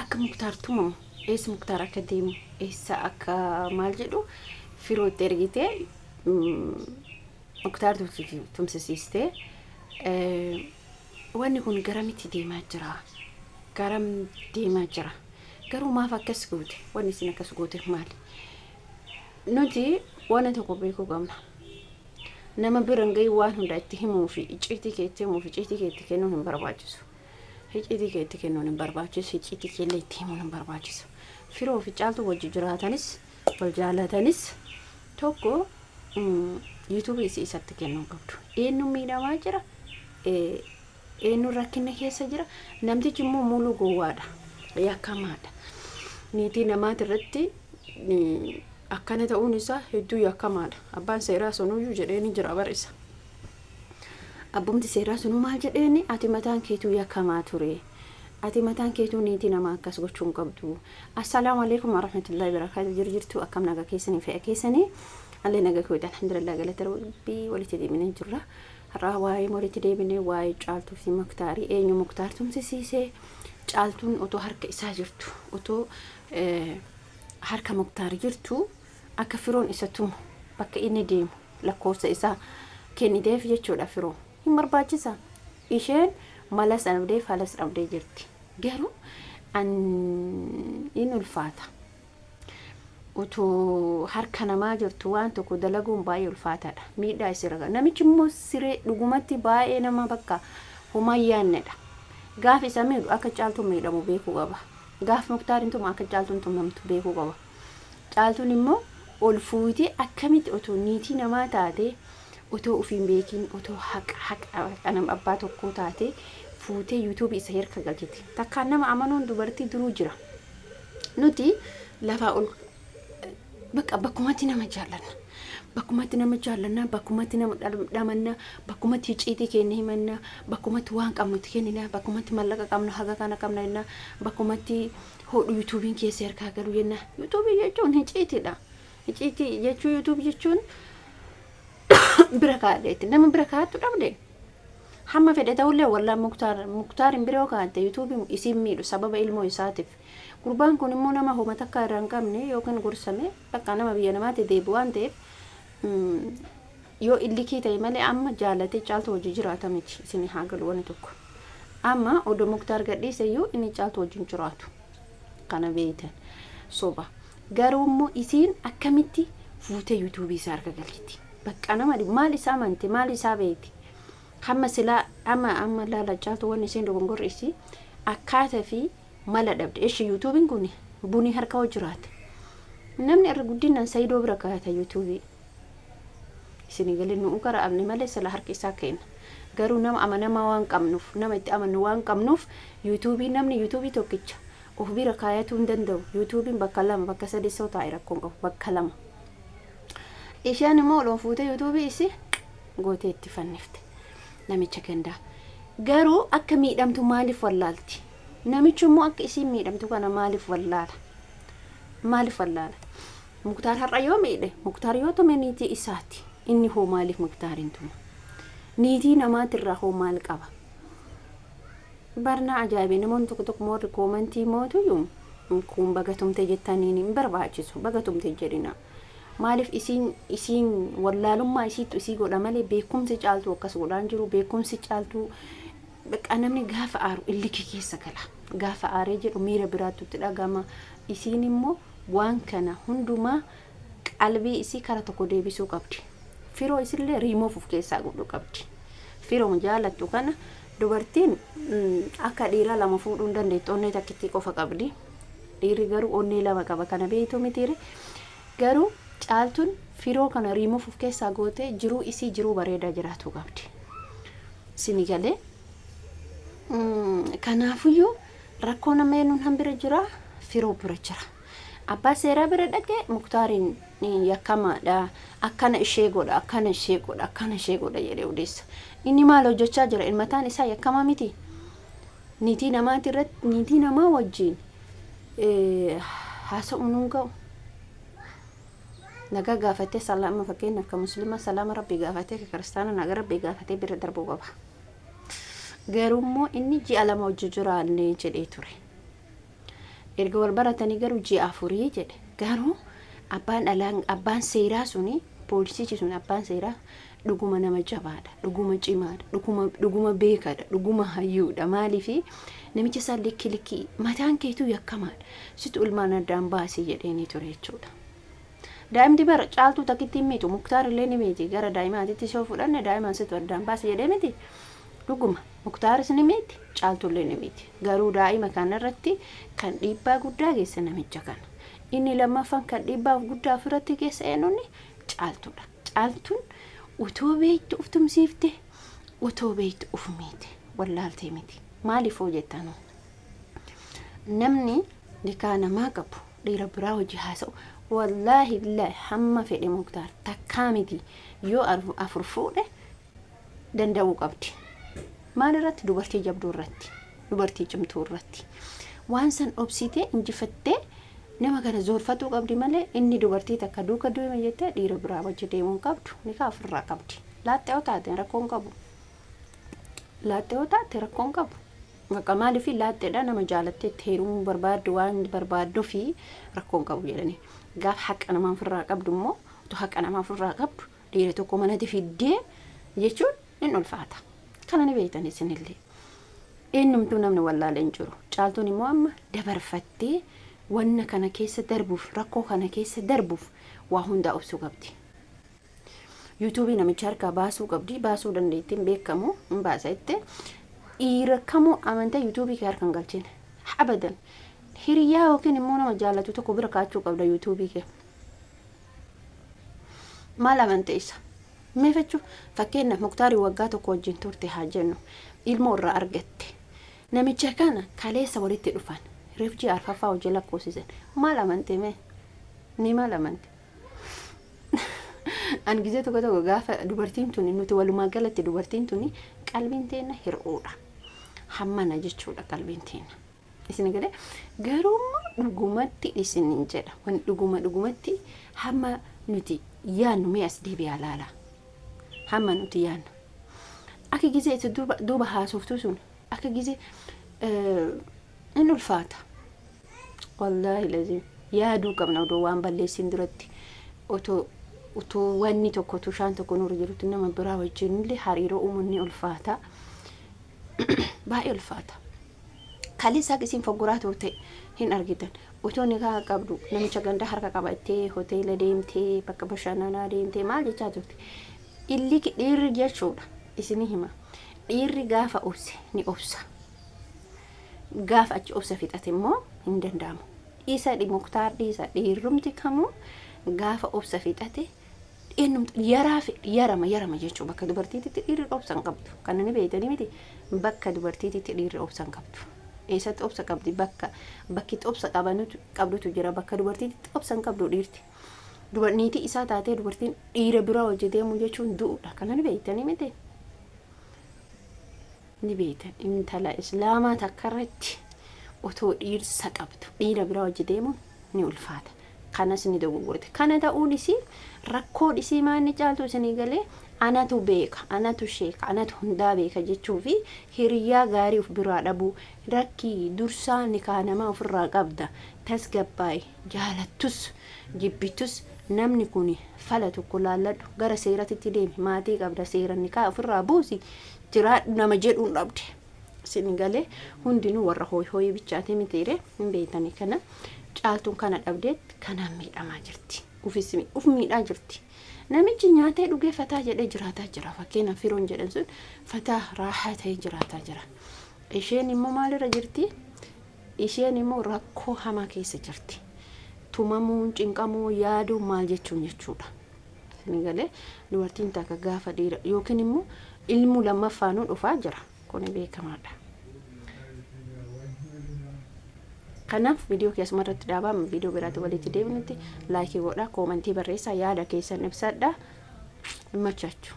Akka Muktaar tumamu, eessa Muktaar akka deemu, eessa akka maal jedhu firootti ergitee Muktaar tumsisiistee. Wanni kun garamitti deemaa jira? Garam deemaa jira? Garuu maaf akkas goote? Wanni isin akkas gooteef maali? Nuti wanna tokko beekuu qabna. Nama bira hin gahin waan hunda itti himuu fi icciitii kee itti himuu fi icciitii kee itti kennuun hin barbaachisu. Icciitii kee itti kennuun hin barbaachisu, icciitii kee illee itti himuun hin barbaachisu. Firoo fi caaltuu wajji jiraatanis wal jaalatanis tokko yuutuubii isii isatti kennuu hin qabdu. Eenyu miidhamaa jira? Eenyu rakkina keessa jira? Namtichi immoo muluu gowwaadha. Yakkamaadha. Niitii namaati irratti akkana ta'uun isaa hedduu yakkamaadha. Abbaan seeraa sunuyyuu jedheeni jira bar isa. Abbumti seeraa sunuu maal jedheeni? Ati mataan keetuu yakkamaa ture. Ati mataan keetuu niitii namaa akkas gochuu hin qabdu. Assalaamu alaikum warahmatullahi wabarakatuh. Jiru jirtu, akkam nagaa keessanii, fayyaa keessanii? Allee nagaa keewwata, alhamdulillah, galata rabbii. Walitti deebinee jirra. Har'aa waa'ee walitti deebinee waa'ee Caaltuu fi Muktaarii. Eenyu Muktaar tumsisiisee? Caaltuun otoo harka isaa jirtu, otoo harka Muktaar jirtu, akka firoon isa tumu, bakka inni deemu lakkoofsa isaa kenniteef jechuudha. Firoo hin barbaachisa. Isheen malas dhabdee falas dhabdee jirti. Garuu an in ulfaata. Utuu harka namaa jirtu waan tokko dalaguun baay'ee ulfaataadha. Miidhaa isirra ga'a. Namichi immoo siree dhugumatti baay'ee nama bakka homaa hin yaadnedha. Gaaf isa miidhu akka Caaltuun miidhamu beekuu qaba. Gaaf Muktaariin tumu akka Caaltuun tumamtu beekuu qaba. Caaltuun immoo ol fuutee akkamitti otoo niitii namaa taatee, otoo ofiin beekin, otoo haqa haqa haqa nama abbaa tokkoo taatee fuutee yuutuubii isa harka galchiti. Takkaan nama amanuun dubartii duruu jira. Nuti lafaa ol bakka bakkumatti nama jaallanna. Bakkumatti nama jaallanna, bakkumatti nama dhamanna, bakkumatti icciitii keenya himanna, bakkumatti waan qabnu itti kennina, bakkumatti mallaqa qabnu haga kana qabna jenna, bakkumatti hodhu yuutuubiin keessa harkaa galu jenna. Yuutuubii jechuun icciitiidha. Icciitii jechuun yuutuubii jechuun bira kaa'adheetti. Nama bira kaa'attu dhabde. Hamma fedhe ta'ullee wallaan Muktaar hin biroo kaa'atte yuutuubiin isiin miidhu sababa ilmoo isaatiif. Gurbaan kun immoo nama homa takkaa irraa hin qabne yookiin gorsame bakka nama biyya namaatti deebi'u waan ta'eef, yoo illikii ta'e malee amma jaalatee Caaltuu hojii jiraata miti. Isin haa galu wanni tokko. Amma odoo Muktaar gadhiise iyyuu inni Caaltuu wajjin jiraatu. Kana beektan. Soba. Garuu immoo isiin akkamitti fuutee yuutuubii isaa harka galchiti? Bakka nama dhibu. Maal isaa amante? Maal isaa beekti? Hamma silaa amma laala, Caaltuu wanni isiin dogongorri isii akkaataa fi mala dhabde. Eshi yuutuubiin kun bunii harka hoo jiraate. Namni irra guddinaan Sayidoo bira kaayata yuutuubii. Isin galee nu'u kara abne malee sila harki isaa kenna. Garuu nama amanamaa waan qabnuuf, nama itti amannu waan qabnuuf, yuutuubii namni yuutuubii tokkicha of bira kaayatuu hin danda'u. Yuutuubiin bakka lama, bakka sadi soo taa'e rakkoon qabu, bakka lama. Isheen immoo ol fuutee yuutuubii isii gootee itti fannifte. Namicha gandaa. Garuu akka miidhamtu maaliif wallaalti? Namichi immoo akka isiin miidhamtu kana maaliif wallaala? Maaliif wallaala? Muktaar har'a yoo miidhe, Muktaar yoo tume niitii isaati. Inni hoo maaliif Muktaariin tuma? Niitii namaatirraa hoo maal qaba? Barnaa ajaa'ibe, namoonni tokko tokko warri koomantii mootuyyuu kun baga tumte jettaniin hin barbaachisu. Baga tumte jedhina. Maaliif isiin wallaalummaa isiittu isii godha malee beekumsi Caaltuu akkas godhaan jiru. Beekumsi Caaltuu bakka namni gaafa aaru illikii keessa gala. Gaafa aaree jedhu miira biraattu itti dhagama. Isiin immoo waan kana hundumaa qalbii isii kara tokko deebisuu qabdi. Firoo isillee riimoof of keessaa godhuu qabdi. Firoo jaalattu kana dubartiin akka dhiiraa lama fuudhuu hin dandeettu, onnee takkittii qofa qabdi. Dhiirri garuu onnee lama qaba, kana beektuu mitiire. Garuu Caaltuun firoo kana riimoof of keessaa gootee jiruu isii jiruu bareedaa jiraatuu qabdi. Sini galee. Kanaafuyyuu rakkoo nama eenyuun hambira jira? Firoo bira jira. Abbaa seeraa bira dhaqee Muktaariin yakkamaadha. Akkana ishee godha, akkana ishee godha, akkana ishee godha jedhee odeessa. Inni maal hojjechaa jira? Mataan isaa yakkamaa miti. Niitii namaati irratti, niitii namaa wajjin haasa'uun hin ga'u. Nagaa gaafatee, salaama, fakkeenyaaf kan musliima salaama rabbii gaafatee, kan kiristaana nagaa rabbii gaafatee bira darbuu qaba. Garuu immoo inni ji'a 2 hojii jiraanne jedhee ture. Erga wal baratanii garuu ji'a afurii jedhe. Garuu abbaan alaan abbaan seeraa suni, poolisichi sun, abbaan seeraa dhuguma nama jabaadha, dhuguma cimaadha, dhuguma beekaadha, dhuguma hayyuudha. Maaliifi namicha isaa likki likki mataan keetuu yakkamaadha, situ ilmaan addaan baasii jedheenii ture jechuudha. Daa'imti bara Caaltuu takkitti hin miitu, Muktaar illee ni miiti. Gara daa'imaatitti soo fudhanne, daa'imaan situ addaan baase jedhee miti. Dhuguma Muktaaris ni miiti, Caaltuu illee ni miiti. Garuu daa'ima kanarratti kan dhiibbaa guddaa geesse namicha kana. Inni lammaffaan kan dhiibbaa guddaa ofirratti geesse eenyuuni? Caaltuudha. Caaltuun utoo beektu uf tumsiifte, utoo beektu uf miite, wallaaltee miti. Maaliif hoo jettanuu? Namni nikaa namaa qabu dhiira biraa hojii haasa'u, wallaahi billaahi, hamma fedhe Muktaar takkaa miti yoo afur fuudhe danda'uu qabdi. Maal irratti? Dubartii jabduu irratti, dubartii cimtuu irratti. Waan san obsitee injifattee nama kana zoorfatuu qabdi malee, inni dubartii takka duuka deema jettee dhiira biraa wajji deemuu hin qabdu. Nikaa ofirraa qabdi. Laaxxee yoo taate rakkoo hin qabu. Laaxxee yoo taate rakkoo hin qabu. Bakka maaliif laaxxeedha, nama jaalattee itti heerumuu barbaaddu waan barbaaddu fi rakkoo hin qabu jedhanii. Gaafa haqa namaa ofirraa qabdu immoo, otoo haqa namaa ofirraa qabdu dhiira tokko manatti fiddee jechuun hin ulfaata. Kana ni beektan isinillee. Eenyumtuu namni wallaalee hin jiru. Caaltuun immoo amma dabarfattee wanna kana keessa darbuuf, rakkoo kana keessa darbuuf waa hundaa obsuu qabdi. Yuutuubii namicha harkaa baasuu qabdi. Baasuu dandeettiin beekamu hin baasa jette. Dhiira kamuu amantaa yuutuubii kee harka hin galchine. Abadan. Hiriyaa yookiin immoo nama jaallatu tokko bira kaachuu qabda yuutuubii kee. Maal amante isa? Meefachuu fakkeenyaaf Muktaarii waggaa tokko wajjin turte haa jennu, ilmoo irraa argatte. Namicha kana kaleessa walitti dhufan. Reefjii arfaffaa hojii lakkoofsisan. Maal amante mee? Ni maal amante? An gizee tokko tokko gaafa dubartiin tuni, nuti walumaa galatti dubartiin tuni qalbiin teenna hir'uudha. Hammana jechuudha qalbiin teenna. Isin galee garuu immoo dhugumatti isinin jedha. Wanni dhuguma dhugumatti hamma nuti yaannu, mee as deebi'aa laala. Hamma nuti yaannu. Akka gizee itti duuba haasoftu sun akka gizee in ulfaata. Wallaahi lazim yaaduu qabna odoo waan balleessin duratti, otoo wanni tokko tushaan tokko nurra jirutti nama biraa wajjin illee hariiroo uumuun ni ulfaata. Baay'ee ulfaata. Kaleessa akka isin foggoraa turte hin argitan. Otoo nikaa qabdu namicha ganda harka qabattee hoteela deemtee, bakka bashannanaa deemtee maal jechaa turte. Illiki dhiirri jechuudha isinii hima. Dhiirri gaafa obse ni obsa. Gaafa achi obsa fixate immoo hin danda'amu. Isa Muktaar dhiisa, dhiirrumti kamuu gaafa obsa fixate eenyumti yaraa fi yarama yarama jechuudha. Bakka dubartiititti dhiirri obsa hin qabdu. Kana ni beektanii miti? Bakka dubartiititti dhiirri obsa hin qabdu. Eessatti obsa qabdi? Bakka bakkitti obsa qabanutu qabdutu jira. Bakka dubartiititti obsa hin qabdu dhiirti. Niitii isaa taatee dubartiin dhiira biraa hojii deemuu jechuun du'uudha. Kana ni beektanii miti? Ni beektan, intala islaamaa takka irratti otoo dhiirsa qabdu dhiira biraa hojii deemuun ni ulfaata. Kanas ni dogoggorte. Kana ta'uun isii rakkoon isii maanni Caaltu isinii galee, anatu beeka, anatu sheeka, anatu hundaa beeka jechuu fi hiriyaa gaarii of biraa dhabuu. Rakkii dursaa nikaa namaa ofirraa qabda. Tasgabbaa'i, jaalattus jibbitus namni kun fala tokko laalladhu, gara seeratitti deemi, maatii qabda, seera nikaa ofirraa buusi, jiraadhu nama jedhuun dhabde. Isin galee, hundinuu warra hooyi hooyii bichaatee mitiire, hin beektanii kana. Caaltuun kana dhabdeet kanaan miidhamaa jirti. Ufis uf miidhaa jirti. Namichi nyaatee dhugee fataa jedhee jiraataa jira. Fakkeenyaaf firoon jedhan sun fataa raahaa ta'ee jiraataa jira. Isheen immoo maalirra jirti? Isheen immoo rakkoo hamaa keessa jirti. Tumamuun, cinqamuu, yaaduu maal jechuun jechuudha. Isin galee, dubartiin takka gaafa dhiira yookiin immoo ilmuu lammaffaanuu dhufaa jira. Kuni beekamaadha. Kanaaf viidiyoo keessuma irratti dhaabaa, viidiyoo biraatti walitti deebinutti like godhaa, comment barreessaa, yaada keessan ibsadhaa. Machaachuu.